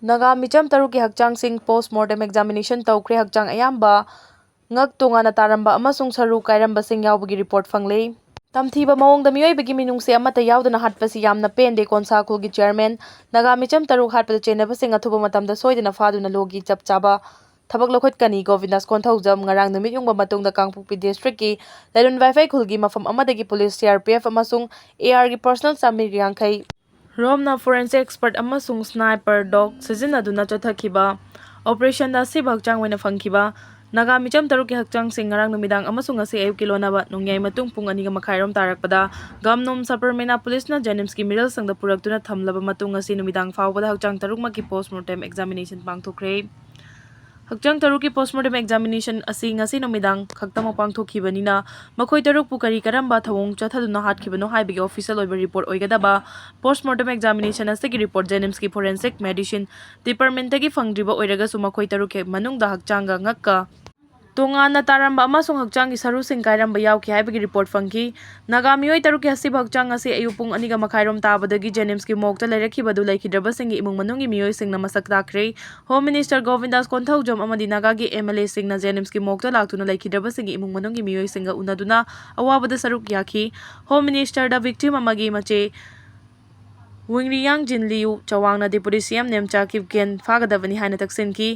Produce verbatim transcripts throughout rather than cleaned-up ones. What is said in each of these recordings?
ꯅꯥꯒꯥ ꯃꯤꯆꯝ ꯇꯔꯨꯛꯀꯤ ꯍꯛꯆꯥꯡꯁꯤꯡ post mortem examination ꯇꯧꯈ꯭ꯔꯦ꯫ ꯍꯛꯆꯥꯡ ꯑꯌꯥꯝꯕ ꯉꯛ ꯇꯣꯉꯥꯟꯅ ꯇꯥꯔꯝꯕ ꯑꯃꯁꯨꯡ ꯁꯔꯨ ꯀꯥꯏꯔꯝꯕꯁꯤꯡ ꯌꯥꯎꯕꯒꯤ report ꯐꯪꯂꯦ꯫ ꯇꯝꯊꯤꯕ ꯃꯑꯣꯡꯗ ꯃꯤꯑꯣꯏꯕꯒꯤ ꯃꯤꯅꯨꯡꯁꯤ ꯑꯃꯠꯇ ꯌꯥꯎꯗꯅ ꯍꯥꯠꯄꯁꯤ ꯌꯥꯝꯅ ꯄꯦꯟꯗꯦ꯫ ꯀꯣꯟꯁꯥ ꯈꯨꯜꯒꯤ chairman ꯅꯥꯒꯥ ꯃꯤꯆꯝ ꯇꯔꯨꯛ ꯍꯥꯠꯄꯗ ꯆꯦꯟꯅꯕꯁꯤꯡ ꯑꯊꯨꯕ ꯃꯇꯝꯗ ꯁꯣꯏꯗꯅ ꯐꯥꯗꯨꯅ ꯂꯣꯒꯤ ꯆꯞ ꯆꯥꯕ ꯊꯕꯛ ꯂꯧꯈꯠꯀꯅꯤ꯫ ꯒꯣꯕꯤꯟꯗꯥꯁ ꯀꯣꯟꯊꯧꯖꯝ ꯉꯔꯥꯡ ꯅꯨꯃꯤꯠ ꯌꯨꯡꯕ ꯃꯇꯨꯡꯗ ꯀꯥꯡꯄꯣꯛꯄꯤ districtꯀꯤ ꯂꯩꯔꯨꯟ ꯋꯥꯏꯐꯩ ꯈꯨꯜꯒꯤ ꯃꯐꯝ ꯑꯃꯗꯒꯤ police, C R P F ꯑꯃꯁꯨꯡ A R ꯒꯤ personnel ꯆꯥꯃꯔꯤ ꯌꯥꯡꯈꯩ ꯔꯣꯝꯅ forensic expert ꯑꯃꯁꯨꯡ sniper dog ꯁꯤꯖꯤꯟꯅꯗꯨꯅ ꯆꯠꯊꯈꯤꯕ operationꯗ ꯑꯁꯤꯕ ꯍꯛꯆꯥꯡ ꯑꯣꯏꯅ ꯐꯪꯈꯤꯕ ꯅꯥꯒꯥ ꯃꯤꯆꯝ ꯇꯔꯨꯛꯀꯤ ꯍꯛꯆꯥꯡꯁꯤꯡ ꯉꯔꯥꯡ ꯅꯨꯃꯤꯗꯥꯡ ꯑꯃꯁꯨꯡ ꯉꯁꯤ ꯑꯌꯨꯛꯀꯤ ꯂꯣꯟꯅꯕ ꯅꯣꯡꯌꯥꯏ ꯃꯇꯨꯡ ꯄꯨꯡ ꯑꯅꯤꯒ ꯃꯈꯥꯏꯔꯣꯝ ꯇꯥꯔꯛꯄꯗ ꯒꯝꯅꯣꯝ ꯁꯕꯔꯃꯦꯅꯥ ꯄꯨꯂꯤꯁꯅ ꯖꯦꯅꯤꯝꯁꯀꯤ ꯃꯤꯔꯦꯜꯁꯪꯗ ꯄꯨꯔꯛꯇꯨꯅ ꯊꯝꯂꯕ ꯃꯇꯨꯡ ꯉꯁꯤ ꯅꯨꯃꯤꯗꯥꯡ ꯐꯥꯎꯕꯗ ꯍꯛꯆꯥꯡ ꯇꯔꯨꯛꯃꯛꯀꯤ post mortem examination ꯄꯥꯡꯊꯣꯛꯈ꯭ꯔꯦ꯫ ꯍꯛꯆꯥꯡ ꯇꯔꯨꯛꯀꯤ post mortem examination ꯑꯁꯤ ꯉꯁꯤ ꯅꯨꯃꯤꯗꯥꯡ ꯈꯛꯇꯃꯛ ꯄꯥꯡꯊꯣꯛꯈꯤꯕꯅꯤꯅ ꯃꯈꯣꯏ ꯇꯔꯨꯛꯄꯨ ꯀꯔꯤ ꯀꯔꯝꯕ ꯊꯧꯑꯣꯡ ꯆꯠꯊꯗꯨꯅ ꯍꯥꯠꯈꯤꯕꯅꯣ ꯍꯥꯏꯕꯒꯤ official ꯑꯣꯏꯕ report ꯑꯣꯏꯒꯗꯕ post mortem examination ꯑꯁꯤꯒꯤ report ꯖꯦꯅꯤꯝꯁꯀꯤ forensic medicine departmentꯇꯒꯤ ꯐꯪꯗ꯭ꯔꯤꯕ ꯑꯣꯏꯔꯒꯁꯨ ꯃꯈꯣꯏ ꯇꯔꯨꯛꯀꯤ ꯃꯅꯨꯡꯗ ꯍꯛꯆꯥꯡꯒ ꯉꯛꯀ ꯇꯣꯉꯥꯟꯅ ꯇꯥꯔꯝꯕ ꯑꯃꯁꯨꯡ ꯍꯛꯆꯥꯡꯒꯤ ꯁꯔꯨꯁꯤꯡ ꯀꯥꯏꯔꯝꯕ ꯌꯥꯎꯈꯤ ꯍꯥꯏꯕꯒꯤ report ꯐꯪꯈꯤ꯫ ꯅꯥꯒꯥ ꯃꯤꯑꯣꯏ ꯇꯔꯨꯛꯀꯤ ꯑꯁꯤꯕ ꯍꯛꯆꯥꯡ ꯑꯁꯤ ꯑꯌꯨꯛ ꯄꯨꯡ ꯑꯅꯤꯒ ꯃꯈꯥꯏꯔꯣꯝ ꯇꯥꯕꯗꯒꯤ ꯖꯦꯅꯤꯝꯁꯀꯤ morgueꯇ ꯂꯩꯔꯛꯈꯤꯕꯗꯨ ꯂꯩꯈꯤꯗ꯭ꯔꯕꯁꯤꯡꯒꯤ ꯏꯃꯨꯡ ꯃꯅꯨꯡꯒꯤ ꯃꯤꯑꯣꯏꯁꯤꯡꯅ ꯃꯁꯛ ꯇꯥꯛꯈ꯭ꯔꯦ꯫ Home Minister ꯒꯣꯕꯤꯟꯗꯥꯁ ꯀꯣꯟꯊꯧꯖꯝ ꯑꯃꯗꯤ ꯅꯥꯒꯥꯒꯤ MLAꯁꯤꯡꯅ ꯖꯦꯅꯤꯝꯁꯀꯤ morgueꯇ ꯂꯥꯛꯇꯨꯅ ꯂꯩꯈꯤꯗ꯭ꯔꯕꯁꯤꯡꯒꯤ ꯏꯃꯨꯡ ꯃꯅꯨꯡꯒꯤ ꯃꯤꯑꯣꯏꯁꯤꯡꯒ ꯎꯅꯗꯨꯅ ꯑꯋꯥꯕꯗ ꯁꯔꯨꯛ ꯌꯥꯈꯤ꯫ Home Ministerꯗ victim ꯑꯃꯒꯤ ꯃꯆꯦ ꯋꯤꯡꯔꯤꯌꯥꯡ ꯖꯤꯟꯂꯤꯌꯨ ꯆꯋꯥꯡꯅ Deputy CM ꯅꯦꯝꯆꯥ ꯀꯤꯞꯒꯦꯟ ꯐꯥꯒꯗꯕꯅꯤ ꯍꯥꯏꯅ ꯇꯛꯁꯤꯟꯈꯤ꯫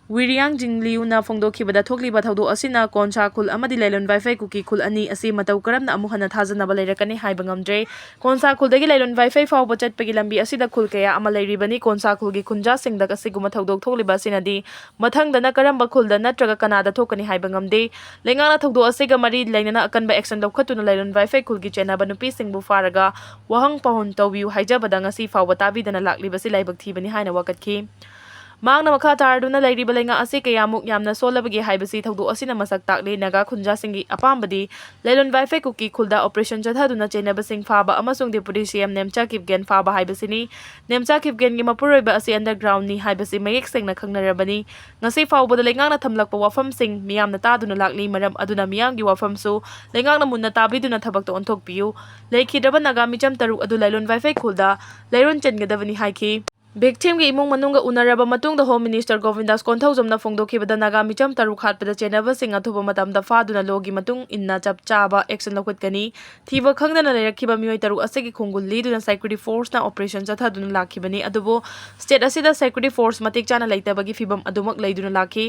ꯋꯤꯔꯤꯌꯥꯡ ꯖꯤꯟꯂꯤꯌꯨꯅ ꯐꯣꯡꯗꯣꯛꯈꯤꯕꯗ, ꯊꯣꯛꯂꯤꯕ ꯊꯧꯗꯣꯛ ꯑꯁꯤꯅ ꯀꯣꯟꯁꯥ ꯈꯨꯜ ꯑꯃꯗꯤ ꯂꯩꯂꯣꯟ ꯋꯥꯏꯐꯩ ꯀꯨꯀꯤ ꯈꯨꯜ ꯑꯅꯤ ꯑꯁꯤ ꯃꯇꯧ ꯀꯔꯝꯅ ꯑꯃꯨꯛ ꯍꯟꯅ ꯊꯥꯖꯅꯕ ꯂꯩꯔꯛꯀꯅꯤ ꯍꯥꯏꯕ ꯉꯝꯗ꯭ꯔꯦ꯫ ꯀꯣꯟꯁꯥ ꯈꯨꯜꯗꯒꯤ ꯂꯩꯂꯣꯟ ꯋꯥꯏꯐꯩ ꯐꯥꯎꯕ ꯆꯠꯄꯒꯤ ꯂꯝꯕꯤ ꯑꯁꯤꯗ ꯈꯨꯜ ꯀꯌꯥ ꯑꯃ ꯂꯩꯔꯤꯕꯅꯤ꯫ ꯀꯣꯟꯁꯥ ꯈꯨꯜꯒꯤ ꯈꯨꯟꯖꯥꯁꯤꯡꯗ ꯑꯁꯤꯒꯨꯝꯕ ꯊꯧꯗꯣꯛ ꯊꯣꯛꯂꯤꯕ ꯑꯁꯤꯅꯗꯤ ꯃꯊꯪꯗꯅ ꯀꯔꯝꯕ ꯈꯨꯜꯗ ꯅꯠꯇ꯭ꯔꯒ ꯀꯅꯥꯗ ꯊꯣꯛꯀꯅꯤ ꯍꯥꯏꯕ ꯉꯝꯗꯦ꯫ ꯂꯩꯉꯥꯛꯅ ꯊꯧꯗꯣꯛ ꯑꯁꯤꯒ ꯃꯔꯤ ꯂꯩꯅꯅ ꯑꯀꯟꯕ action ꯂꯧꯈꯠꯇꯨꯅ ꯂꯩꯂꯣꯟ ꯋꯥꯏꯐꯩ ꯈꯨꯜꯒꯤ ꯆꯦꯟꯅꯕ ꯅꯨꯄꯤꯁꯤꯡꯕꯨ ꯐꯥꯔꯒ ꯋꯥꯍꯪ ꯄꯥꯎꯍꯟ ꯇꯧꯕꯤꯌꯨ ꯍꯥꯏꯖꯕꯗ ꯉꯁꯤ ꯐꯥꯎꯕ ꯇꯥꯕꯤꯗꯅ ꯂꯥꯛꯂꯤꯕꯁꯤ ꯂꯥꯏꯕꯛ ꯊꯤꯕꯅꯤ ꯍꯥꯏꯅ ꯋꯥꯀꯠꯈꯤ꯫ ꯃꯍꯥꯛꯅ ꯃꯈꯥ ꯇꯥꯔꯗꯨꯅ ꯂꯩꯔꯤꯕ ꯂꯩꯉꯥꯛ ꯑꯁꯤ ꯀꯌꯥꯃꯨꯛ ꯌꯥꯝꯅ ꯁꯣꯜꯂꯕꯒꯦ ꯍꯥꯏꯕꯁꯤ ꯊꯧꯗꯣꯛ ꯑꯁꯤꯅ ꯃꯁꯛ ꯇꯥꯛꯂꯤ꯫ ꯅꯥꯒꯥ ꯈꯨꯟꯖꯥꯁꯤꯡꯒꯤ ꯑꯄꯥꯝꯕꯗꯤ ꯂꯩꯂꯣꯟ ꯋꯥꯏꯐꯩ ꯀꯨꯀꯤ ꯈꯨꯜꯗ operation ꯆꯠꯊꯗꯨꯅ ꯆꯦꯟꯅꯕꯁꯤꯡ ꯐꯥꯕ ꯑꯃꯁꯨꯡ Deputy CM ꯅꯦꯝꯆꯥ ꯀꯤꯞꯒꯦꯟ ꯐꯥꯕ ꯍꯥꯏꯕꯁꯤꯅꯤ꯫ ꯅꯦꯝꯆꯥ ꯀꯤꯞꯒꯦꯟꯒꯤ ꯃꯄꯨꯔꯣꯏꯕ ꯑꯁꯤ undergroundꯅꯤ ꯍꯥꯏꯕꯁꯤ ꯃꯌꯦꯛ ꯁꯦꯡꯅ ꯈꯪꯅꯔꯕꯅꯤ꯫ ꯉꯁꯤ ꯐꯥꯎꯕꯗ ꯂꯩꯉꯥꯛꯅ ꯊꯝꯂꯛꯄ ꯋꯥꯐꯝꯁꯤꯡ ꯃꯤꯌꯥꯝꯅ ꯇꯥꯗꯨꯅ ꯂꯥꯛꯂꯤ꯫ ꯃꯔꯝ ꯑꯗꯨꯅ ꯃꯤꯌꯥꯝꯒꯤ ꯋꯥꯐꯝꯁꯨ ꯂꯩꯉꯥꯛꯅ ꯃꯨꯟꯅ ꯇꯥꯕꯤꯗꯨꯅ ꯊꯕꯛꯇ ꯑꯣꯟꯊꯣꯛꯄꯤꯌꯨ꯫ ꯂꯩꯈꯤꯗ꯭ꯔꯕ ꯅꯥꯒꯥ ꯃꯤꯆꯝ ꯇꯔꯨꯛ ꯑꯗꯨ ꯂꯩꯂꯣꯟ ꯋꯥꯏꯐꯩ ꯈꯨꯜꯗ ꯂꯩꯔꯣꯟ ꯆꯟꯒꯗꯕꯅꯤ ꯍꯥꯏꯈꯤ꯫ Victimꯒꯤ ꯏꯃꯨꯡ ꯃꯅꯨꯡꯒ ꯎꯅꯔꯕ ꯃꯇꯨꯡꯗ Home Minister ꯒꯣꯕꯤꯟꯗꯥꯁ ꯀꯣꯟꯊꯧꯖꯝꯅ ꯐꯣꯡꯗꯣꯛꯈꯤꯕꯗ ꯅꯥꯒꯥ ꯃꯤꯆꯝ ꯇꯔꯨꯛ ꯍꯥꯠꯄꯗ ꯆꯦꯟꯅꯕꯁꯤꯡ ꯑꯊꯨꯕ ꯃꯇꯝꯗ ꯐꯥꯗꯨꯅ ꯂꯣꯒꯤ ꯃꯇꯨꯡ ꯏꯟꯅ ꯆꯞ ꯆꯥꯕ action ꯂꯧꯈꯠꯀꯅꯤ꯫ ꯊꯤꯕ ꯈꯪꯗꯅ ꯂꯩꯔꯛꯈꯤꯕ ꯃꯤꯑꯣꯏ ꯇꯔꯨꯛ ꯑꯁꯤꯒꯤ ꯈꯣꯡꯒꯨꯜ ꯂꯤꯗꯨꯅ security forceꯅ operation ꯆꯠꯊꯗꯨꯅ ꯂꯥꯛꯈꯤꯕꯅꯤ꯫ ꯑꯗꯨꯕꯨ state ꯑꯁꯤꯗ security force ꯃꯇꯤꯛ ꯆꯥꯅ ꯂꯩꯇꯕꯒꯤ ꯐꯤꯚꯝ ꯑꯗꯨꯃꯛ ꯂꯩꯗꯨꯅ ꯂꯥꯛꯈꯤ꯫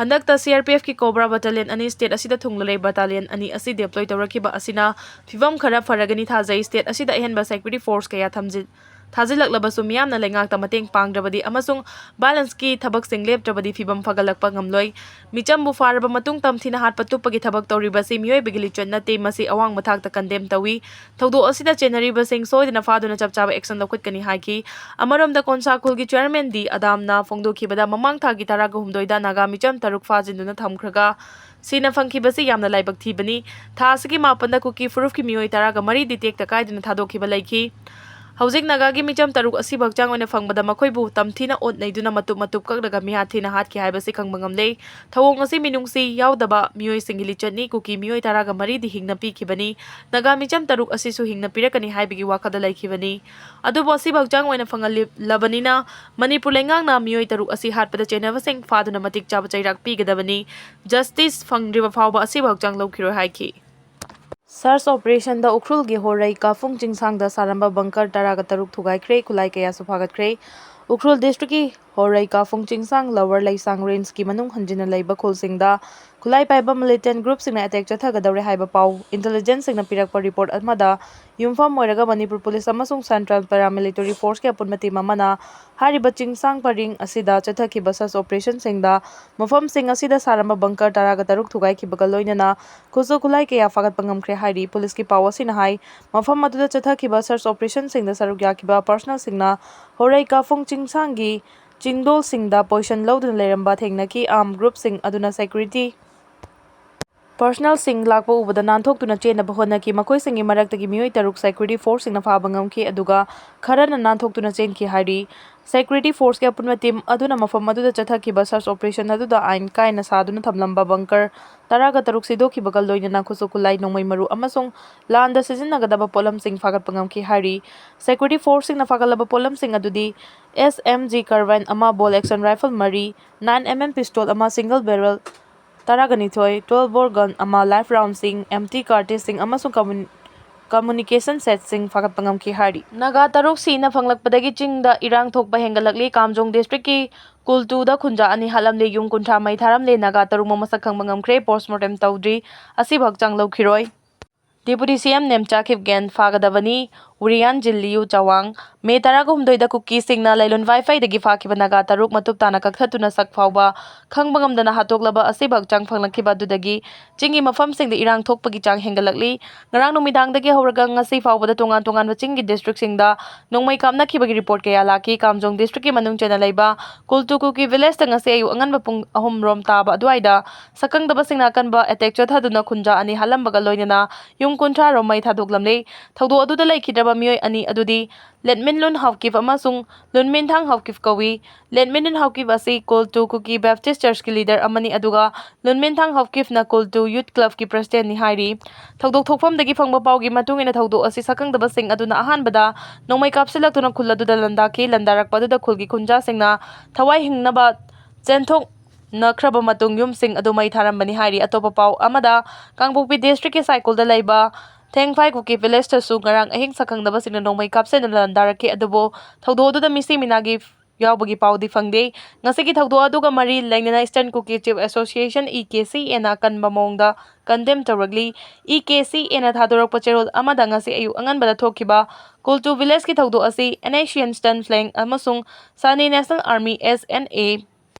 ꯍꯟꯗꯛꯇ CRPFꯀꯤ Cobra Battalion ꯑꯅꯤ state ꯑꯁꯤꯗ ꯊꯨꯡꯂꯔꯦ꯫ Battalion ꯑꯅꯤ ꯑꯁꯤ deploy ꯇꯧꯔꯛꯈꯤꯕ ꯑꯁꯤꯅ ꯐꯤꯚꯝ ꯈꯔ ꯐꯔꯒꯅꯤ ꯊꯥꯖꯩ꯫ State ꯑꯁꯤꯗ ꯑꯍꯦꯟꯕ security force ꯀꯌꯥ ꯊꯝꯖꯤꯜ ꯊꯥꯖꯤꯜꯂꯛꯂꯕꯁꯨ ꯃꯤꯌꯥꯝꯅ ꯂꯩꯉꯥꯛꯇ ꯃꯇꯦꯡ ꯄꯥꯡꯗ꯭ꯔꯕꯗꯤ ꯑꯃꯁꯨꯡ violenceꯀꯤ ꯊꯕꯛꯁꯤꯡ ꯂꯦꯞꯇ꯭ꯔꯕꯗꯤ ꯐꯤꯚꯝ ꯐꯒꯠꯂꯛꯄ ꯉꯝꯂꯣꯏ꯫ ꯃꯤꯆꯝꯕꯨ ꯐꯥꯔꯕ ꯃꯇꯨꯡ ꯇꯝꯊꯤꯅ ꯍꯥꯠꯄ ꯇꯨꯞꯄꯒꯤ ꯊꯕꯛ ꯇꯧꯔꯤꯕꯁꯤ ꯃꯤꯑꯣꯏꯕꯒꯤ ꯂꯤꯆꯠ ꯅꯠꯇꯦ, ꯃꯁꯤ ꯑꯋꯥꯡꯕ ꯊꯥꯛꯇ condemn ꯇꯧꯏ꯫ ꯊꯧꯗꯣꯛ ꯑꯁꯤꯗ ꯆꯦꯟꯅꯔꯤꯕꯁꯤꯡ ꯁꯣꯏꯗꯅ ꯐꯥꯗꯨꯅ ꯆꯞ ꯆꯥꯕ action ꯂꯧꯈꯠꯀꯅꯤ ꯍꯥꯏꯈꯤ꯫ ꯑꯃꯔꯣꯝꯗ ꯀꯣꯟꯁꯥ ꯈꯨꯜꯒꯤ chairman ꯗꯤ ꯑꯗꯥꯝꯅ ꯐꯣꯡꯗꯣꯛꯈꯤꯕꯗ ꯃꯃꯥꯡ ꯊꯥꯒꯤ ꯇꯔꯥꯒ ꯍꯨꯝꯗꯣꯏꯗ ꯅꯥꯒꯥ ꯃꯤꯆꯝ ꯇꯔꯨꯛ ꯐꯥꯖꯤꯟꯗꯨꯅ ꯊꯝꯈ꯭ꯔꯒ ꯁꯤꯅ ꯐꯪꯈꯤꯕꯁꯤ ꯌꯥꯝꯅ ꯂꯥꯏꯕꯛ ꯊꯤꯕꯅꯤ꯫ ꯊꯥ ꯑꯁꯤꯒꯤ ꯃꯥꯄꯟꯗ ꯀꯨꯀꯤ ꯐꯨꯔꯨꯞꯀꯤ ꯃꯤꯑꯣꯏ ꯇꯔꯥꯒ ꯃꯔꯤꯗꯤ ꯇꯦꯛꯇ ꯀꯥꯏꯗꯅ ꯊꯥꯗꯣꯛꯈꯤꯕ ꯂꯩꯈꯤ꯫ ꯍꯧꯖꯤꯛ ꯅꯥꯒꯥꯒꯤ ꯃꯤꯆꯝ ꯇꯔꯨꯛ ꯑꯁꯤꯕꯨ ꯍꯛꯆꯥꯡ ꯑꯣꯏꯅ ꯐꯪꯕꯗ ꯃꯈꯣꯏꯕꯨ ꯇꯝꯊꯤꯅ ꯑꯣꯠ ꯅꯩꯗꯨꯅ ꯃꯇꯨꯞ ꯃꯇꯨꯞ ꯀꯛꯂꯒ ꯃꯤꯍꯥꯠ ꯊꯤꯅ ꯍꯥꯠꯈꯤ ꯍꯥꯏꯕꯁꯤ ꯈꯪꯕ ꯉꯝꯂꯦ꯫ ꯊꯧꯑꯣꯡ ꯑꯁꯤ ꯃꯤꯅꯨꯡꯁꯤ ꯌꯥꯎꯗꯕ ꯃꯤꯑꯣꯏꯁꯤꯡꯒꯤ ꯂꯤꯆꯠꯅꯤ꯫ ꯀꯨꯀꯤ ꯃꯤꯑꯣꯏ ꯇꯔꯥꯒ ꯃꯔꯤꯗꯤ ꯍꯤꯡꯅ ꯄꯤꯈꯤꯕꯅꯤ꯫ ꯅꯥꯒꯥ ꯃꯤꯆꯝ ꯇꯔꯨꯛ ꯑꯁꯤꯁꯨ ꯍꯤꯡꯅ ꯄꯤꯔꯛꯀꯅꯤ ꯍꯥꯏꯕꯒꯤ ꯋꯥꯈꯜꯗ ꯂꯩꯈꯤꯕꯅꯤ꯫ ꯑꯗꯨꯕꯨ ꯑꯁꯤꯕꯨ ꯍꯛꯆꯥꯡ ꯑꯣꯏꯅ ꯐꯪꯍꯜꯂꯕꯅꯤꯅ ꯃꯅꯤꯄꯨꯔ ꯂꯩꯉꯥꯛꯅ ꯃꯤꯑꯣꯏ ꯇꯔꯨꯛ ꯑꯁꯤ ꯍꯥꯠꯄꯗ ꯆꯦꯟꯅꯕꯁꯤꯡ ꯐꯥꯗꯨꯅ ꯃꯇꯤꯛ ꯆꯥꯕ ꯆꯩꯔꯥꯛ ꯄꯤꯒꯗꯕꯅꯤ꯫ Justice ꯐꯪꯗ꯭ꯔꯤꯕ ꯐꯥꯎꯕ ꯑꯁꯤꯕꯨ ꯍꯛꯆꯥꯡ ꯂꯧꯈꯤꯔꯣꯏ ꯍꯥꯏꯈꯤ꯫ Search operationꯗ ꯎꯈ꯭ꯔꯨꯜꯒꯤ ꯍꯣꯔꯩ ꯀꯥꯐꯨꯡ ꯆꯤꯡꯁꯥꯡꯗ ꯁꯥꯔꯝꯕ bunker ꯇꯔꯥꯒ ꯇꯔꯨꯛ ꯊꯨꯒꯥꯏꯈ꯭ꯔꯦ, ꯈꯨꯠꯂꯥꯏ ꯀꯌꯥꯁꯨ ꯐꯥꯒꯠꯈ꯭ꯔꯦ꯫ ꯎꯈ꯭ꯔꯨꯜ districtꯀꯤ ꯍꯣꯔꯩ ꯀꯥꯐꯨꯡ ꯆꯤꯡꯁꯥꯡ Lower ꯂꯩꯁꯥꯡ rangeꯀꯤ ꯃꯅꯨꯡ ꯍꯟꯖꯤꯟꯅ ꯂꯩꯕ ꯈꯨꯜꯁꯤꯡꯗ ꯈꯨꯠꯂꯥꯏ ꯄꯥꯏꯕ militant groupꯁꯤꯡꯅ attack ꯆꯠꯊꯒꯗꯧꯔꯦ ꯍꯥꯏꯕ ꯄꯥꯎ intelligenceꯁꯤꯡꯅ ꯄꯤꯔꯛꯄ report ꯑꯃꯗ ꯌꯨꯝꯐꯝ ꯑꯣꯏꯔꯒ ꯃꯅꯤꯄꯨꯔ police ꯑꯃꯁꯨꯡ central paramilitary forceꯀꯤ ꯑꯄꯨꯟꯕ team ꯑꯃꯅ ꯍꯥꯏꯔꯤꯕ ꯆꯤꯡꯁꯥꯡ ꯄꯔꯤꯡ ꯑꯁꯤꯗ ꯆꯠꯊꯈꯤꯕ search operationꯁꯤꯡꯗ ꯃꯐꯝꯁꯤꯡ ꯑꯁꯤꯗ ꯁꯥꯔꯝꯕ bunker ꯇꯔꯥꯒ ꯇꯔꯨꯛ ꯊꯨꯒꯥꯏꯈꯤꯕꯒ ꯂꯣꯏꯅꯅ ꯈꯨꯠꯁꯨ ꯈꯨꯠꯂꯥꯏ ꯀꯌꯥ ꯐꯥꯒꯠꯄ ꯉꯝꯈ꯭ꯔꯦ ꯍꯥꯏꯔꯤ꯫ Policeꯀꯤ ꯄꯥꯎ ꯑꯁꯤꯅ ꯍꯥꯏ, ꯃꯐꯝ ꯑꯗꯨꯗ ꯆꯠꯊꯈꯤꯕ search operationꯁꯤꯡꯗ ꯁꯔꯨꯛ ꯌꯥꯈꯤꯕ personnelꯁꯤꯡꯅ ꯍꯣꯔꯩ ꯀꯥꯐꯨꯡ ꯆꯤꯡꯁꯥꯡꯒꯤ ꯆꯤꯡꯗꯣꯜꯁꯤꯡꯗ position ꯂꯧꯗꯨꯅ ꯂꯩꯔꯝꯕ ꯊꯦꯡꯅꯈꯤ꯫ Armed groupꯁꯤꯡ ꯑꯗꯨꯅ security personnelꯁꯤꯡ ꯂꯥꯛꯄ ꯎꯕꯗ ꯅꯥꯟꯊꯣꯛꯇꯨꯅ ꯆꯦꯟꯅꯕ ꯍꯣꯠꯅꯈꯤ꯫ ꯃꯈꯣꯏꯁꯤꯡꯒꯤ ꯃꯔꯛꯇꯒꯤ ꯃꯤꯑꯣꯏ ꯇꯔꯨꯛ security forceꯁꯤꯡꯅ ꯐꯥꯕ ꯉꯝꯈꯤ, ꯑꯗꯨꯒ ꯈꯔꯅ ꯅꯥꯟꯊꯣꯛꯇꯨꯅ ꯆꯦꯟꯈꯤ ꯍꯥꯏꯔꯤ꯫ Security Forceꯀꯤ ꯑꯄꯨꯟꯕ team ꯑꯗꯨꯅ ꯃꯐꯝ ꯑꯗꯨꯗ ꯆꯠꯊꯈꯤꯕ search operation ꯑꯗꯨꯗ ꯑꯥꯏꯟ ꯀꯥꯏꯅ ꯁꯥꯗꯨꯅ ꯊꯝꯂꯝꯕ bunker ꯇꯔꯥꯒ ꯇꯔꯨꯛ ꯁꯤꯗꯣꯛꯈꯤꯕꯒ ꯂꯣꯏꯅꯅ ꯈꯨꯠꯁꯨ ꯈꯨꯠꯂꯥꯏ, ꯅꯣꯡꯃꯩ ꯃꯔꯨ ꯑꯃꯁꯨꯡ ꯂꯥꯟꯗ ꯁꯤꯖꯤꯟꯅꯒꯗꯕ ꯄꯣꯠꯂꯝꯁꯤꯡ ꯐꯥꯒꯠꯄ ꯉꯝꯈꯤ ꯍꯥꯏꯔꯤ꯫ Security Forceꯁꯤꯡꯅ ꯐꯥꯒꯠꯂꯕ ꯄꯣꯠꯂꯝꯁꯤꯡ ꯑꯗꯨꯗꯤ S M G carbine ꯑꯃ, bolt action rifle ꯃꯔꯤ, nine M M pistol ꯑꯃ, single barrel ꯇꯔꯥꯒ ꯅꯤꯊꯣꯏ, twelve bore gun ꯑꯃ, live roundꯁꯤꯡ, empty cartridgeꯁꯤꯡ ꯑꯃꯁꯨꯡ commun-, communication setꯁꯤꯡ ꯐꯥꯒꯠꯄ ꯉꯝꯈꯤ ꯍꯥꯏꯔꯤ꯫ ꯅꯥꯒꯥ ꯇꯔꯨꯛ ꯁꯤꯅ ꯐꯪꯂꯛꯄꯗꯒꯤ ꯆꯤꯡꯗ ꯏꯔꯥꯡ ꯊꯣꯛꯄ ꯍꯦꯟꯒꯠꯂꯛꯂꯤ꯫ ꯀꯥꯝꯖꯣꯡ districtꯀꯤ ꯀꯨꯜꯇꯨꯗ ꯈꯨꯟꯖꯥ ꯑꯅꯤ ꯍꯥꯠꯂꯝꯂꯦ꯫ ꯌꯨꯝ ꯀꯨꯟꯊ꯭ꯔꯥ ꯃꯩ ꯊꯥꯔꯝꯂꯦ꯫ ꯅꯥꯒꯥ ꯇꯔꯨꯛꯃꯛ ꯃꯁꯛ ꯈꯪꯕ ꯉꯝꯈ꯭ꯔꯦ꯫ Postmortem ꯇꯧꯗ꯭ꯔꯤ꯫ ꯑꯁꯤꯕꯨ ꯍꯛꯆꯥꯡ ꯂꯧꯈꯤꯔꯣꯏ꯫ Deputy C M Nemcha Kipgen ꯐꯥꯒꯗꯕꯅꯤ꯫ ꯎꯔꯤꯌꯥꯟ ꯖꯤꯜꯂꯤꯌꯨ ꯆꯋꯥꯡ꯫ ꯃꯦ ꯇꯔꯥꯒ ꯍꯨꯝꯗꯣꯏꯗ ꯀꯨꯀꯤꯁꯤꯡꯅ ꯂꯩꯂꯣꯟ ꯋꯥꯏꯐꯩꯗꯒꯤ ꯐꯥꯈꯤꯕ ꯅꯥꯒꯥ ꯇꯔꯨꯛ ꯃꯇꯨꯞ ꯇꯥꯅ ꯀꯛꯊꯠꯇꯨꯅ ꯁꯛ ꯐꯥꯎꯕ ꯈꯪꯕ ꯉꯝꯗꯅ ꯍꯥꯠꯇꯣꯛꯂꯕ ꯑꯁꯤꯕ ꯍꯛꯆꯥꯡ ꯐꯪꯂꯛꯈꯤꯕ ꯑꯗꯨꯗꯒꯤ ꯆꯤꯡꯒꯤ ꯃꯐꯝꯁꯤꯡꯗ ꯏꯔꯥꯡ ꯊꯣꯛꯄꯒꯤ ꯆꯥꯡ ꯍꯦꯟꯒꯠꯂꯛꯂꯤ꯫ ꯉꯔꯥꯡ ꯅꯨꯃꯤꯗꯥꯡꯗꯒꯤ ꯍꯧꯔꯒ ꯉꯁꯤ ꯐꯥꯎꯕꯗ ꯇꯣꯉꯥꯟ ꯇꯣꯉꯥꯟꯕ ꯆꯤꯡꯒꯤ districtꯁꯤꯡꯗ ꯅꯣꯡꯃꯩ ꯀꯥꯞꯅꯈꯤꯕꯒꯤ report ꯀꯌꯥ ꯂꯥꯛꯈꯤ꯫ ꯀꯥꯝꯖꯣꯡ districtꯀꯤ ꯃꯅꯨꯡ ꯆꯟꯅ ꯂꯩꯕ ꯀꯨꯜꯇꯨ ꯀꯨꯀꯤ villageꯇ ꯉꯁꯤ ꯑꯌꯨꯛ ꯑꯉꯟꯕ ꯄꯨꯡ ꯑꯍꯨꯝ ꯔꯣꯝ ꯇꯥꯕ ꯑꯗꯨꯋꯥꯏꯗ ꯁꯛꯈꯪꯗꯕꯁꯤꯡꯅ ꯑꯀꯟꯕ attack ꯆꯠꯊꯗꯨꯅ ꯈꯨꯟꯖꯥ ꯑꯅꯤ ꯍꯥꯠꯂꯝꯕꯒ ꯂꯣꯏꯅꯅ ꯌꯨꯝ ꯀꯨꯟꯊ꯭ꯔꯥ ꯔꯣꯝ ꯃꯩ ꯊꯥꯗꯣꯛꯂꯝꯂꯦ꯫ ꯊꯧꯗꯣꯛ ꯑꯗꯨꯗ ꯂꯩꯈꯤꯗ꯭ꯔꯕ ꯃꯤꯑꯣꯏ ꯑꯅꯤ ꯑꯗꯨꯗꯤ ꯂꯦꯠꯃꯤꯟ ꯂꯨꯟ ꯍꯥꯎꯀꯤꯞ ꯑꯃꯁꯨꯡ ꯂꯨꯟꯃꯤꯟ ꯊꯥꯡ ꯍꯥꯎꯀꯤꯞ ꯀꯧꯏ꯫ ꯂꯦꯠꯃꯤꯟ ꯂꯨꯟ ꯍꯥꯎꯀꯤꯞ ꯑꯁꯤ ꯀꯨꯜꯇꯨ ꯀꯨꯀꯤ Baptist Churchꯀꯤ leader ꯑꯃꯅꯤ, ꯑꯗꯨꯒ ꯂꯨꯟꯃꯤꯟ ꯊꯥꯡ ꯍꯥꯎꯀꯤꯞꯅ ꯀꯨꯜꯇꯨ Youth Clubꯀꯤ presidentꯅꯤ ꯍꯥꯏꯔꯤ꯫ ꯊꯧꯗꯣꯛ ꯊꯣꯛꯐꯝꯗꯒꯤ ꯐꯪꯕ ꯄꯥꯎꯒꯤ ꯃꯇꯨꯡ ꯏꯟꯅ ꯊꯧꯗꯣꯛ ꯑꯁꯤ ꯁꯛꯈꯪꯗꯕꯁꯤꯡ ꯑꯗꯨꯅ ꯑꯍꯥꯟꯕꯗ ꯅꯣꯡꯃꯩ ꯀꯥꯞꯁꯤꯜꯂꯛꯇꯨꯅ ꯈꯨꯜ ꯑꯗꯨꯗ ꯂꯥꯟꯗꯥꯈꯤ꯫ ꯂꯥꯟꯗꯥꯔꯛꯄ ꯑꯗꯨꯗ ꯈꯨꯜꯒꯤ ꯈꯨꯟꯖꯥꯁꯤꯡꯅ ꯊꯋꯥꯏ ꯍꯤꯡꯅꯕ ꯆꯦꯟꯊꯣꯛꯅꯈ꯭ꯔꯕ ꯃꯇꯨꯡ ꯌꯨꯝꯁꯤꯡ ꯑꯗꯨ ꯃꯩ ꯊꯥꯔꯝꯕꯅꯤ ꯍꯥꯏꯔꯤ꯫ ꯑꯇꯣꯞꯄ ꯄꯥꯎ ꯑꯃꯗ ꯀꯥꯡꯄꯣꯛꯄꯤ districtꯀꯤ ꯁꯥꯏꯀꯨꯜꯗ ꯂꯩꯕ ꯊꯦꯡꯐꯥꯏ ꯀꯨꯀꯤ villageꯇꯁꯨ ꯉꯔꯥꯡ ꯑꯍꯤꯡ ꯁꯛꯈꯪꯗꯕꯁꯤꯡꯅ ꯅꯣꯡꯃꯩ ꯀꯥꯞꯁꯤꯟꯗꯨꯅ ꯂꯥꯟꯗꯥꯔꯛꯈꯤ, ꯑꯗꯨꯕꯨ ꯊꯧꯗꯣꯛ ꯑꯗꯨꯗ ꯃꯤꯁꯤ ꯃꯤꯅꯥꯒꯤ ꯌꯥꯎꯕꯒꯤ ꯄꯥꯎꯗꯤ ꯐꯪꯗꯦ꯫ ꯉꯁꯤꯒꯤ ꯊꯧꯗꯣꯛ ꯑꯗꯨꯒ ꯃꯔꯤ ꯂꯩꯅꯅ Eastern Kuki Chief Association, E K C Aꯅ ꯑꯀꯟꯕ ꯃꯑꯣꯡꯗ condemn ꯇꯧꯔꯛꯂꯤ꯫ E K C Aꯅ ꯊꯥꯗꯣꯔꯛꯄ ꯆꯦꯔꯣꯜ ꯑꯃꯗ ꯉꯁꯤ ꯑꯌꯨꯛ ꯑꯉꯟꯕꯗ ꯊꯣꯛꯈꯤꯕ ꯀꯨꯜꯇꯨ villageꯀꯤ ꯊꯧꯗꯣꯛ ꯑꯁꯤ N S C N Stern Flank ꯑꯃꯁꯨꯡ Sane National Army, S N A,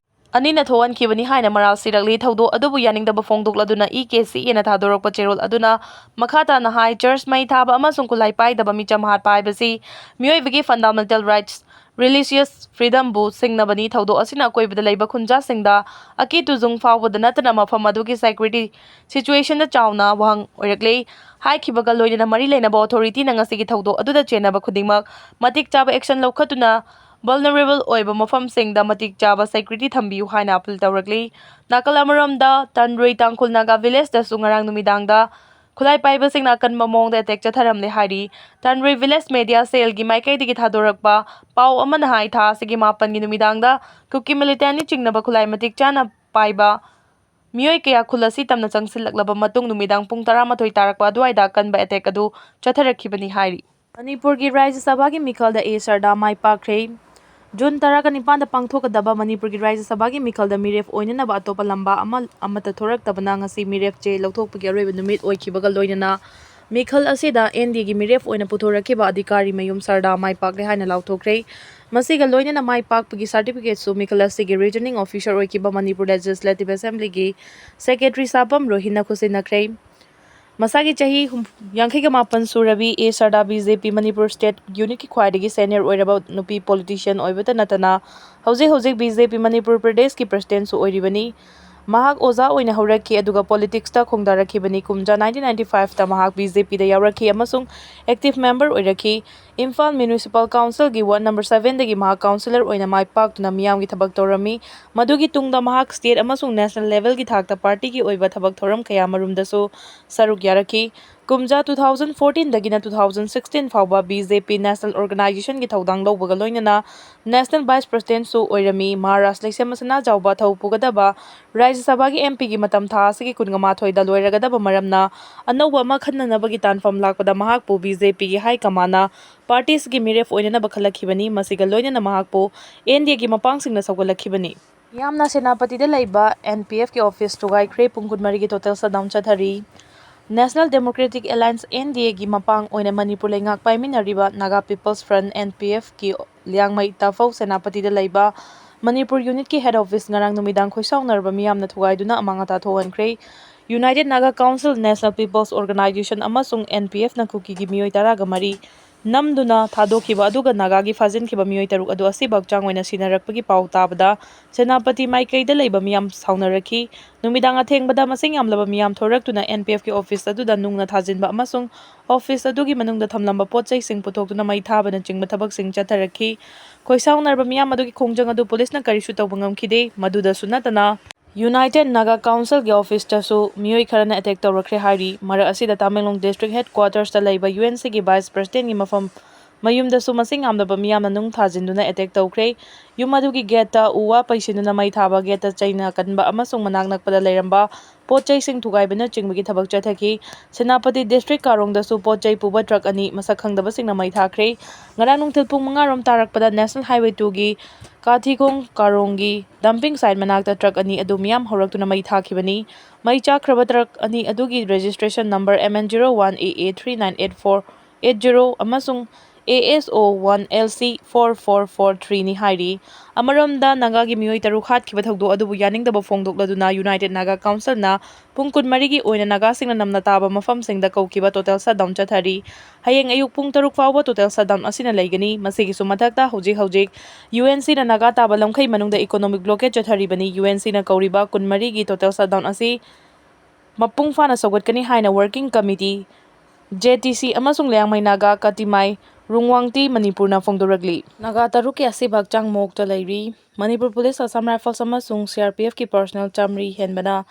ꯑꯅꯤꯅ ꯊꯣꯛꯍꯟꯈꯤꯕꯅꯤ ꯍꯥꯏꯅ ꯃꯔꯥꯜ ꯁꯤꯔꯛꯂꯤ꯫ ꯊꯧꯗꯣꯛ ꯑꯗꯨꯕꯨ ꯌꯥꯅꯤꯡꯗꯕ ꯐꯣꯡꯗꯣꯛꯂꯗꯨꯅ E K C Aꯅ ꯊꯥꯗꯣꯔꯛꯄ ꯆꯦꯔꯣꯜ ꯑꯗꯨꯅ ꯃꯈꯥ ꯇꯥꯅ ꯍꯥꯏ, church ꯃꯩ ꯊꯥꯕ ꯑꯃꯁꯨꯡ ꯈꯨꯠꯂꯥꯏ ꯄꯥꯏꯗꯕ ꯃꯤꯆꯝ ꯍꯥꯠꯄ ꯍꯥꯏꯕꯁꯤ ꯃꯤꯑꯣꯏꯕꯒꯤ fundamental rights, religious freedomꯕꯨ ꯁꯤꯡꯅꯕꯅꯤ꯫ ꯊꯧꯗꯣꯛ ꯑꯁꯤꯅ ꯑꯀꯣꯏꯕꯗ ꯂꯩꯕ ꯈꯨꯟꯖꯥꯁꯤꯡꯗ ꯑꯀꯤ ꯇꯨꯖꯨꯡ ꯐꯥꯎꯕꯗ ꯅꯠꯇꯅ ꯃꯐꯝ ꯑꯗꯨꯒꯤ security situationꯗ ꯆꯥꯎꯅ ꯋꯥꯍꯪ ꯑꯣꯏꯔꯛꯂꯦ꯫ ꯍꯥꯏꯈꯤꯕꯒ ꯂꯣꯏꯅꯅ ꯃꯔꯤ ꯂꯩꯅꯕ authorityꯅ ꯉꯁꯤꯒꯤ ꯊꯧꯗꯣꯛ ꯑꯗꯨꯗ ꯆꯦꯟꯅꯕ ꯈꯨꯗꯤꯡꯃꯛ ꯃꯇꯤꯛ ꯆꯥꯕ action ꯂꯧꯈꯠꯇꯨꯅ vulnerable ꯑꯣꯏꯕ ꯃꯐꯝꯁꯤꯡꯗ ꯃꯇꯤꯛ ꯆꯥꯕ security ꯊꯝꯕꯤꯌꯨ ꯍꯥꯏꯅ appeal ꯇꯧꯔꯛꯂꯤ꯫ ꯅꯥꯀꯜ ꯑꯃꯔꯣꯝꯗ, ꯇꯥꯟꯔꯨꯏ ꯇꯥꯡꯈꯨꯜ ꯅꯥꯒꯥ village ꯗꯁꯨ ꯉꯔꯥꯡ ꯅꯨꯃꯤꯗꯥꯡꯗ ꯈꯨꯠꯂꯥꯏ ꯄꯥꯏꯕꯁꯤꯡꯅ ꯑꯀꯟꯕ ꯃꯑꯣꯡꯗ attack ꯆꯠꯊꯔꯝꯂꯦ ꯍꯥꯏꯔꯤ꯫ ꯇꯥꯟꯔꯨꯏ village media cell ꯒꯤ ꯃꯥꯏꯀꯩꯗꯒꯤ ꯊꯥꯗꯣꯔꯛꯄ ꯄꯥꯎ ꯑꯃꯅ ꯍꯥꯏ, ꯊꯥ ꯑꯁꯤꯒꯤ ꯃꯥꯄꯟꯒꯤ ꯅꯨꯃꯤꯗꯥꯡꯗ ꯀꯨꯀꯤ militant ꯅ ꯆꯤꯡꯅꯕ ꯈꯨꯠꯂꯥꯏ ꯃꯇꯤꯛ ꯆꯥꯅ ꯄꯥꯏꯕ ꯃꯤꯑꯣꯏ ꯀꯌꯥ ꯈꯨꯜ ꯑꯁꯤ ꯇꯝꯅ ꯆꯪꯁꯤꯜꯂꯛꯂꯕ ꯃꯇꯨꯡ, ꯅꯨꯃꯤꯗꯥꯡ ꯄꯨꯡ ꯇꯔꯥꯃꯥꯊꯣꯏ ꯇꯥꯔꯛꯄ ꯑꯗꯨꯋꯥꯏꯗ ꯑꯀꯟꯕ attack ꯑꯗꯨ ꯆꯠꯊꯔꯛꯈꯤꯕꯅꯤ ꯍꯥꯏꯔꯤ꯫ ꯃꯅꯤꯄꯨꯔꯒꯤ ꯔꯥꯖ꯭ꯌ ꯁꯚꯥꯒꯤ ꯃꯤꯈꯜꯗ ꯑꯦ ꯁꯔꯗꯥ ꯃꯥꯏ ꯄꯥꯛꯈ꯭ꯔꯦ꯫ ꯖꯨꯟ ꯇꯔꯥꯒ ꯅꯤꯄꯥꯟꯗ ꯄꯥꯡꯊꯣꯛꯀꯗꯕ ꯃꯅꯤꯄꯨꯔꯒꯤ ꯔꯥꯖ꯭ꯌ ꯁꯚꯥꯒꯤ ꯃꯤꯈꯜꯗ ꯃꯤꯔꯦꯞ ꯑꯣꯏꯅꯅꯕ ꯑꯇꯣꯞꯄ ꯂꯝꯕꯥ ꯑꯃ ꯑꯃꯠꯇ ꯊꯣꯔꯛꯇꯕꯅ ꯉꯁꯤ ꯃꯤꯔꯦꯞ ꯆꯦ ꯂꯧꯊꯣꯛꯄꯒꯤ ꯑꯔꯣꯏꯕ ꯅꯨꯃꯤꯠ ꯑꯣꯏꯈꯤꯕꯒ ꯂꯣꯏꯅꯅ ꯃꯤꯈꯜ ꯑꯁꯤꯗ ꯑꯦꯟ ꯗꯤ ꯑꯦꯒꯤ ꯃꯤꯔꯦꯞ ꯑꯣꯏꯅ ꯄꯨꯊꯣꯔꯛꯈꯤꯕ ꯑꯙꯤꯀꯥꯔꯤ ꯃꯌꯨꯝ ꯁꯔꯗꯥ ꯃꯥꯏ ꯄꯥꯛꯂꯦ ꯍꯥꯏꯅ ꯂꯥꯎꯊꯣꯛꯈ꯭ꯔꯦ꯫ ꯃꯁꯤꯒ ꯂꯣꯏꯅꯅ ꯃꯥꯏ ꯄꯥꯛꯄꯒꯤ certificate ꯁꯨ ꯃꯤꯈꯜ ꯑꯁꯤꯒꯤ returning officer ꯑꯣꯏꯈꯤꯕ ꯃꯅꯤꯄꯨꯔ Legislative Assembly ꯒꯤ Secretary ꯁꯥꯄꯝ ꯔꯣꯍꯤꯟꯅ ꯈꯨꯠꯁꯤꯟꯅꯈ꯭ꯔꯦ꯫ ꯃꯁꯥꯒꯤ ꯆꯍꯤ ꯍꯨꯝ-, ꯌꯥꯡꯈꯩꯒ ꯃꯥꯄꯟ ꯁꯨꯔꯕꯤ ꯑꯦ ꯁꯔꯗꯥ ꯕꯤ ꯖꯦ ꯄꯤ ꯃꯅꯤꯄꯨꯔ state unit ꯀꯤ ꯈ꯭ꯋꯥꯏꯗꯒꯤ senior ꯑꯣꯏꯔꯕ ꯅꯨꯄꯤ politician ꯑꯣꯏꯕꯇ ꯅꯠꯇꯅ ꯍꯧꯖꯤꯛ ꯍꯧꯖꯤꯛ ꯕꯤ ꯖꯦ ꯄꯤ ꯃꯅꯤꯄꯨꯔ ꯄ꯭ꯔꯗꯦꯁꯀꯤ president ꯁꯨ ꯑꯣꯏꯔꯤꯕꯅꯤ꯫ ꯃꯍꯥꯛ ꯑꯣꯖꯥ ꯑꯣꯏꯅ ꯍꯧꯔꯛꯈꯤ, ꯑꯗꯨꯒ politics ꯇ ꯈꯣꯡꯗꯥꯔꯛꯈꯤꯕꯅꯤ꯫ ꯀꯨꯝꯖꯥ nineteen ninety five ꯇ ꯃꯍꯥꯛ ꯕꯤ ꯖꯦ ꯄꯤ ꯗ ꯌꯥꯎꯔꯛꯈꯤ ꯑꯃꯁꯨꯡ active member ꯑꯣꯏꯔꯛꯈꯤ꯫ ꯏꯝꯐꯥꯜ Municipal Council ꯒꯤ ward number seven ꯗꯒꯤ ꯃꯍꯥꯛ councillor ꯑꯣꯏꯅ ꯃꯥꯏ ꯄꯥꯛꯇꯨꯅ ꯃꯤꯌꯥꯝꯒꯤ ꯊꯕꯛ ꯇꯧꯔꯝꯃꯤ꯫ ꯃꯗꯨꯒꯤ ꯇꯨꯡꯗ ꯃꯍꯥꯛ state ꯑꯃꯁꯨꯡ national level ꯒꯤ ꯊꯥꯛꯇ party ꯒꯤ ꯑꯣꯏꯕ ꯊꯕꯛ ꯊꯧꯔꯝ ꯀꯌꯥ ꯃꯔꯨꯝꯗꯁꯨ ꯁꯔꯨꯛ ꯌꯥꯔꯛꯈꯤ꯫ ꯀꯨꯝꯖꯥ two thousand fourteen ꯗꯒꯤꯅ two thousand sixteen ꯐꯥꯎꯕ ꯕꯤ ꯖꯦ ꯄꯤ national organization ꯒꯤ ꯊꯧꯗꯥꯡ ꯂꯧꯕꯒ ꯂꯣꯏꯅꯅ national vice president ꯁꯨ ꯑꯣꯏꯔꯝꯃꯤ꯫ ꯃꯍꯥꯔꯥꯖ ꯂꯩꯁꯦꯝꯕ ꯁꯅꯥꯖꯥꯎꯕ ꯊꯧ ꯄꯨꯒꯗꯕ ꯔꯥꯖ꯭ꯌ ꯁꯚꯥꯒꯤ ꯑꯦꯝ ꯄꯤ ꯒꯤ ꯃꯇꯝ ꯊꯥ ꯑꯁꯤꯒꯤ ꯀꯨꯟꯒ ꯃꯥꯊꯣꯏꯗ ꯂꯣꯏꯔꯒꯗꯕ ꯃꯔꯝꯅ ꯑꯅꯧꯕ ꯑꯃ ꯈꯟꯅꯅꯕꯒꯤ ꯇꯥꯟꯐꯝ ꯂꯥꯛꯄꯗ ꯃꯍꯥꯛꯄꯨ ꯕꯤ ꯖꯦ ꯄꯤ ꯒꯤ high command ꯅ party ꯑꯁꯤꯒꯤ ꯃꯤꯔꯦꯞ ꯑꯣꯏꯅꯅꯕ ꯈꯜꯂꯛꯈꯤꯕꯅꯤ꯫ ꯃꯁꯤꯒ ꯂꯣꯏꯅꯅ ꯃꯍꯥꯛꯄꯨ ꯑꯦꯟ ꯗꯤ ꯑꯦ ꯒꯤ ꯃꯄꯥꯡꯁꯤꯡꯅ ꯁꯧꯒꯠꯂꯛꯈꯤꯕꯅꯤ꯫ ꯃꯤꯌꯥꯝꯅ ꯁꯦꯅꯥꯄꯇꯤꯗ ꯂꯩꯕ ꯑꯦꯟ ꯄꯤ ꯑꯦꯐ ꯀꯤ office ꯊꯨꯒꯥꯏꯈ꯭ꯔꯦ꯫ ꯄꯨꯡ ꯀꯨꯟꯃꯔꯤꯒꯤ total shutdown ꯆꯠꯊꯔꯤ꯫ National Democratic Alliance, N D A ꯒꯤ ꯃꯄꯥꯡ ꯑꯣꯏꯅ ꯃꯅꯤꯄꯨꯔ ꯂꯩꯉꯥꯛ ꯄꯥꯏꯃꯤꯟꯅꯔꯤꯕ Naga People's Front, N P F ꯀꯤ ꯂꯤꯌꯥꯡꯃꯩ ꯇꯥꯐꯧ ꯁꯦꯅꯥꯄꯇꯤꯗ ꯂꯩꯕ ꯃꯅꯤꯄꯨꯔ unit ꯀꯤ head office ꯉꯔꯥꯡ ꯅꯨꯃꯤꯗꯥꯡ ꯈꯣꯏꯁꯥꯎꯅꯔꯕ ꯃꯤꯌꯥꯝꯅ ꯊꯨꯒꯥꯏꯗꯨꯅ ꯑꯃꯥꯡ ꯑꯇꯥ ꯊꯣꯛꯍꯟꯈ꯭ꯔꯦ꯫ United Naga Council, National People's Organization ꯑꯃꯁꯨꯡ N P F ꯅ ꯀꯨꯀꯤꯒꯤ ꯃꯤꯑꯣꯏ ꯇꯔꯥꯒ ꯃꯔꯤ ꯅꯝꯗꯨꯅ ꯊꯥꯗꯣꯛꯈꯤꯕ ꯑꯗꯨꯒ ꯅꯥꯒꯥꯒꯤ ꯐꯥꯖꯤꯟꯈꯤꯕ ꯃꯤꯑꯣꯏ ꯇꯔꯨꯛ ꯑꯗꯨ ꯑꯁꯤꯕ ꯍꯛꯆꯥꯡ ꯑꯣꯏꯅ ꯁꯤꯟꯅꯔꯛꯄꯒꯤ ꯄꯥꯎ ꯇꯥꯕꯗ ꯁꯦꯅꯥꯄꯇꯤ ꯃꯥꯏꯀꯩꯗ ꯂꯩꯕ ꯃꯤꯌꯥꯝ ꯁꯥꯎꯅꯔꯛꯈꯤ꯫ ꯅꯨꯃꯤꯗꯥꯡ ꯑꯊꯦꯡꯕꯗ ꯃꯁꯤꯡ ꯌꯥꯝꯂꯕ ꯃꯤꯌꯥꯝ ꯊꯣꯔꯛꯇꯨꯅ N P F ꯀꯤ office ꯑꯗꯨꯗ ꯅꯨꯡꯅ ꯊꯥꯖꯤꯟꯕ ꯑꯃꯁꯨꯡ office ꯑꯗꯨꯒꯤ ꯃꯅꯨꯡꯗ ꯊꯝꯂꯝꯕ ꯄꯣꯠ ꯆꯩꯁꯤꯡ ꯄꯨꯊꯣꯛꯇꯨꯅ ꯃꯩ ꯊꯥꯕꯅꯆꯤꯡꯕ ꯊꯕꯛꯁꯤꯡ ꯆꯠꯊꯔꯛꯈꯤ꯫ ꯈꯣꯏꯁꯥꯎꯅꯔꯕ ꯃꯤꯌꯥꯝ ꯑꯗꯨꯒꯤ ꯈꯣꯡꯖꯪ ꯑꯗꯨ ꯄꯨꯂꯤꯁꯅ ꯀꯔꯤꯁꯨ ꯇꯧꯕ ꯉꯝꯈꯤꯗꯦ꯫ ꯃꯗꯨꯗꯁꯨ ꯅꯠꯇꯅ, United Naga Councilꯒꯤ officeꯇꯁꯨ ꯃꯤꯑꯣꯏ ꯈꯔꯅ attack ꯇꯧꯔꯛꯈ꯭ꯔꯦ ꯍꯥꯏꯔꯤ꯫ ꯃꯔꯛ ꯑꯁꯤꯗ, ꯇꯃꯦꯡꯂꯣꯡ district headquartersꯇ ꯂꯩꯕ UNCꯒꯤ vice presidentꯀꯤ ꯃꯐꯝ ꯃꯌꯨꯝꯗꯁꯨ ꯃꯁꯤꯡ ꯌꯥꯝꯂꯕ ꯃꯤꯌꯥꯝꯅ ꯅꯨꯡ ꯊꯥꯖꯤꯟꯗꯨꯅ attack ꯇꯧꯈ꯭ꯔꯦ꯫ ꯌꯨꯝ ꯑꯗꯨꯒꯤ gateꯇ ꯎ ꯋꯥ ꯄꯩꯁꯤꯟꯗꯨꯅ ꯃꯩ ꯊꯥꯕ, gateꯇ ꯆꯩꯅ ꯀꯟꯕ ꯑꯃꯁꯨꯡ ꯃꯅꯥꯛ ꯅꯛꯄꯗ ꯂꯩꯔꯝꯕ ꯄꯣꯠ ꯆꯩꯁꯤꯡ ꯊꯨꯒꯥꯏꯕꯅꯆꯤꯡꯕꯒꯤ ꯊꯕꯛ ꯆꯠꯊꯈꯤ꯫ ꯁꯦꯅꯥꯄꯇꯤ district ꯀꯥꯔꯣꯡꯗꯁꯨ ꯄꯣꯠ ꯆꯩ ꯄꯨꯕ truck ꯑꯅꯤ ꯃꯁꯛ ꯈꯪꯗꯕꯁꯤꯡꯅ ꯃꯩ ꯊꯥꯈ꯭ꯔꯦ꯫ ꯉꯔꯥꯡ ꯅꯨꯡꯊꯤꯜ ꯄꯨꯡ ꯃꯉꯥ ꯔꯣꯝ ꯇꯥꯔꯛꯄꯗ National Highway twoꯒꯤ ꯀꯥꯊꯤꯈꯣꯡ ꯀꯥꯔꯣꯡꯒꯤ dumping site ꯃꯅꯥꯛꯇ truck ꯑꯅꯤ ꯑꯗꯨ ꯃꯤꯌꯥꯝ ꯍꯧꯔꯛꯇꯨꯅ ꯃꯩ ꯊꯥꯈꯤꯕꯅꯤ꯫ ꯃꯩ ꯆꯥꯛꯈ꯭ꯔꯕ truck ꯑꯅꯤ ꯑꯗꯨꯒꯤ registration number MN zero one A A three nine eight four eight zero ꯑꯃꯁꯨꯡ ASO one LC four four four threeꯅꯤ ꯍꯥꯏꯔꯤ꯫ ꯑꯃꯔꯣꯝꯗ, ꯅꯥꯒꯥꯒꯤ ꯃꯤꯑꯣꯏ ꯇꯔꯨꯛ ꯍꯥꯠꯈꯤꯕ ꯊꯧꯗꯣꯛ ꯑꯗꯨꯕꯨ ꯌꯥꯅꯤꯡꯗꯕ ꯐꯣꯡꯗꯣꯛꯂꯗꯨꯅ United Naga Councilꯅ ꯄꯨꯡ ꯀꯨꯟꯃꯔꯤꯒꯤ ꯑꯣꯏꯅ ꯅꯥꯒꯥꯁꯤꯡꯅ ꯅꯝꯅ ꯇꯥꯕ ꯃꯐꯝꯁꯤꯡꯗ ꯀꯧꯈꯤꯕ total shutdown ꯆꯠꯊꯔꯤ꯫ ꯍꯌꯦꯡ ꯑꯌꯨꯛ ꯄꯨꯡ ꯇꯔꯨꯛ ꯐꯥꯎꯕ total shutdown ꯑꯁꯤꯅ ꯂꯩꯒꯅꯤ꯫ ꯃꯁꯤꯒꯤꯁꯨ ꯃꯊꯛꯇ, ꯍꯧꯖꯤꯛ ꯍꯧꯖꯤꯛ UNCꯅ ꯅꯥꯒꯥ ꯇꯥꯕ ꯂꯝꯈꯩ ꯃꯅꯨꯡꯗ economic blockade ꯆꯠꯊꯔꯤꯕꯅꯤ꯫ UNCꯅ ꯀꯧꯔꯤꯕ ꯀꯨꯟꯃꯔꯤꯒꯤ total shutdown ꯑꯁꯤ ꯃꯄꯨꯡ ꯐꯥꯅ ꯁꯧꯒꯠꯀꯅꯤ ꯍꯥꯏꯅ working committee, JTC ꯑꯃꯁꯨꯡ ꯂꯤꯌꯥꯡꯃꯩ ꯅꯥꯒꯥ ꯀꯇꯤꯃꯥꯏ ꯔꯨꯡꯋꯥꯡꯇꯤ ꯃꯅꯤꯄꯨꯔꯅ ꯐꯣꯡꯗꯣꯔꯛꯂꯤ꯫ ꯅꯥꯒꯥ ꯇꯔꯨꯛꯀꯤ ꯑꯁꯤꯕ ꯍꯛꯆꯥꯡ ꯃꯣꯛꯇ ꯂꯩꯔꯤ꯫ ꯃꯅꯤꯄꯨꯔ ꯄꯨꯂꯤꯁ, Assam Rifles ꯑꯃꯁꯨꯡ CRPFꯀꯤ personnel ꯆꯥꯃꯔꯤ ꯍꯦꯟꯕꯅ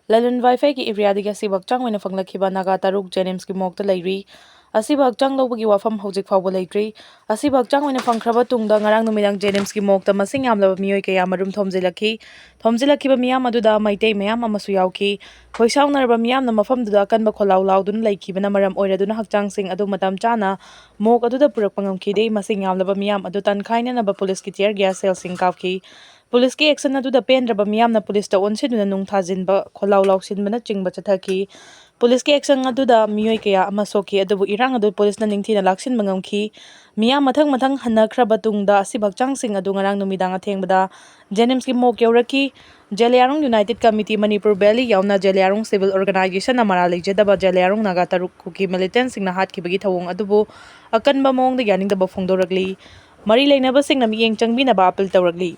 ꯂꯂꯨꯟ ꯋꯥꯏꯐꯩꯒꯤ areaꯗꯒꯤ ꯑꯁꯤꯕ ꯍꯛꯆꯥꯡ ꯑꯣꯏꯅ ꯐꯪꯂꯛꯈꯤꯕ ꯅꯥꯒꯥ ꯇꯔꯨꯛ JNIMSꯀꯤ ꯃꯣꯛꯇ ꯂꯩꯔꯤ꯫ ꯑꯁꯤꯕ ꯍꯛꯆꯥꯡ ꯂꯧꯕꯒꯤ ꯋꯥꯐꯝ ꯍꯧꯖꯤꯛ ꯐꯥꯎꯕ ꯂꯩꯇ꯭ꯔꯤ꯫ ꯑꯁꯤꯕ ꯍꯛꯆꯥꯡ ꯑꯣꯏꯅ ꯐꯪꯈ꯭ꯔꯕ ꯇꯨꯡꯗ ꯉꯔꯥꯡ ꯅꯨꯃꯤꯗꯥꯡ JNIMSꯀꯤ ꯃꯣꯛꯇ ꯃꯁꯤꯡ ꯌꯥꯝꯂꯕ ꯃꯤꯑꯣꯏ ꯀꯌꯥ ꯃꯔꯨꯝ ꯊꯣꯝꯖꯤꯜꯂꯛꯈꯤ꯫ ꯊꯣꯝꯖꯤꯜꯂꯛꯈꯤꯕ ꯃꯤꯌꯥꯝ ꯑꯗꯨꯗ ꯃꯩꯇꯩ ꯃꯌꯥꯝ ꯑꯃꯁꯨ ꯌꯥꯎꯈꯤ꯫ ꯈꯣꯏꯁꯥꯎꯅꯔꯕ ꯃꯤꯌꯥꯝꯅ ꯃꯐꯝꯗꯨꯗ ꯑꯀꯟꯕ ꯈꯣꯜꯂꯥꯎ ꯂꯥꯎꯗꯨꯅ ꯂꯩꯈꯤꯕꯅ ꯃꯔꯝ ꯑꯣꯏꯔꯗꯨꯅ ꯍꯛꯆꯥꯡꯁꯤꯡ ꯑꯗꯨ ꯃꯇꯝ ꯆꯥꯅ ꯃꯣꯛ ꯑꯗꯨꯗ ꯄꯨꯔꯛꯄ ꯉꯝꯈꯤꯗꯦ꯫ ꯃꯁꯤꯡ ꯌꯥꯝꯂꯕ ꯃꯤꯌꯥꯝ ꯑꯗꯨ ꯇꯟꯈꯥꯏꯅꯅꯕ ꯄꯨꯂꯤꯁꯀꯤ tear gas shellꯁꯤꯡ ꯀꯥꯞꯈꯤ꯫ ꯄꯨꯂꯤꯁꯀꯤ action ꯑꯗꯨꯗ ꯄꯦꯟꯗ꯭ꯔꯕ ꯃꯤꯌꯥꯝꯅ ꯄꯨꯂꯤꯁꯇ ꯑꯣꯟꯁꯤꯟꯗꯨꯅ ꯅꯨꯡ ꯊꯥꯖꯤꯟꯕ, ꯈꯣꯜꯂꯥꯎ ꯂꯥꯎꯁꯤꯟꯕꯅꯆꯤꯡꯕ ꯆꯠꯊꯈꯤ꯫ ꯄꯨꯂꯤꯁꯀꯤ action ꯑꯗꯨꯗ ꯃꯤꯑꯣꯏ ꯀꯌꯥ ꯑꯃ ꯁꯣꯛꯈꯤ, ꯑꯗꯨꯕꯨ ꯏꯔꯥꯡ ꯑꯗꯨ ꯄꯨꯂꯤꯁꯅ ꯅꯤꯡꯊꯤꯅ ꯂꯥꯛꯁꯤꯟꯕ ꯉꯝꯈꯤ꯫ ꯃꯤꯌꯥꯝ ꯃꯊꯪ ꯃꯊꯪ ꯍꯟꯅꯈ꯭ꯔꯕ ꯇꯨꯡꯗ ꯑꯁꯤꯕ ꯍꯛꯆꯥꯡꯁꯤꯡ ꯑꯗꯨ ꯉꯔꯥꯡ ꯅꯨꯃꯤꯗꯥꯡ ꯑꯊꯦꯡꯕꯗ JNIMSꯀꯤ ꯃꯣꯛ ꯌꯧꯔꯛꯈꯤ꯫ Zeliangrong United Committee Manipur Valley ꯌꯥꯎꯅ ꯖꯦꯂꯤꯌꯥꯡꯔꯣꯡ civil organizationꯅ ꯃꯔꯥꯜ ꯂꯩꯖꯗꯕ ꯖꯦꯂꯤꯌꯥꯡꯔꯣꯡ ꯅꯥꯒꯥ ꯇꯔꯨꯛ ꯀꯨꯀꯤ militantꯁꯤꯡꯅ ꯍꯥꯠꯈꯤꯕꯒꯤ ꯊꯧꯑꯣꯡ ꯑꯗꯨꯕꯨ ꯑꯀꯟꯕ ꯃꯑꯣꯡꯗ ꯌꯥꯅꯤꯡꯗꯕ ꯐꯣꯡꯗꯣꯔꯛꯂꯤ꯫ ꯃꯔꯤ ꯂꯩꯅꯕꯁꯤꯡꯅ ꯃꯤꯠꯌꯦꯡ ꯆꯪꯕꯤꯅꯕ appeal ꯇꯧꯔꯛꯂꯤ꯫